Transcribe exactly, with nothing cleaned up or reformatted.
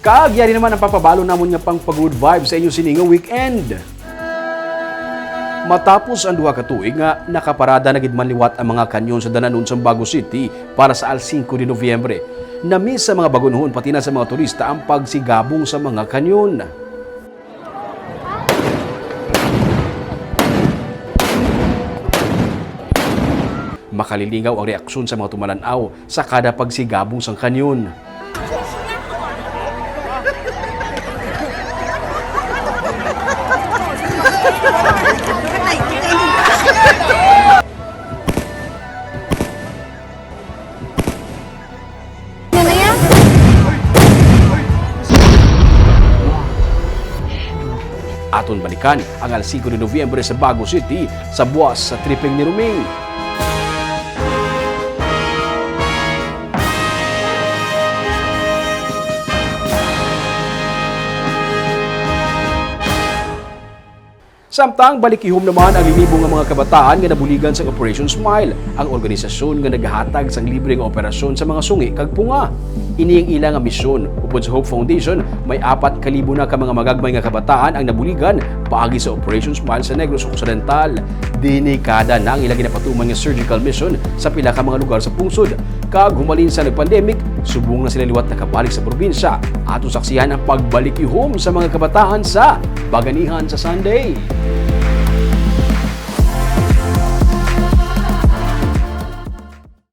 Kag yari naman ang papabalo namon nga pang pa-good vibes sa inyo sini nga weekend. Matapos ang duha ka tuig nga nakaparada na gid man liwat ang mga kanyon sa Dananon, Zamboanga City para sa Al Cinco de Noviembre, na-miss sa mga Bagonohon pati na sa mga turista ang pagsigabong sa mga kanyon. Makalilingaw ang reaksyon sa mga tumalan-aw sa kada pagsigabong sang kanyon. Aton balikan ang Al Cinco de Noviembre sa Bago City sa buwas sa tripping ni Roming. Samtang balik-ihom naman ang linibo nga mga kabataan nga nabuligan sa Operation Smile, ang organisasyon nga naghatag sang libre nga operasyon sa mga sungi kag punga. Ini ang ila nga misyon. Upod sa Hope Foundation, may apat ka libo na ka mga magagmay nga kabataan ang nabuligan paagi sa Operation Smile sa Negros Occidental. Denikada na ang ila ginapatuman nga surgical mission sa pila ka mga lugar sa pungsod. Kag humalin sa nag-pandemic, subong na sila liwat nakabalik sa probinsya. Ato saksihan ang pagbalik-ihom sa mga kabataan sa Baganihan sa Sunday.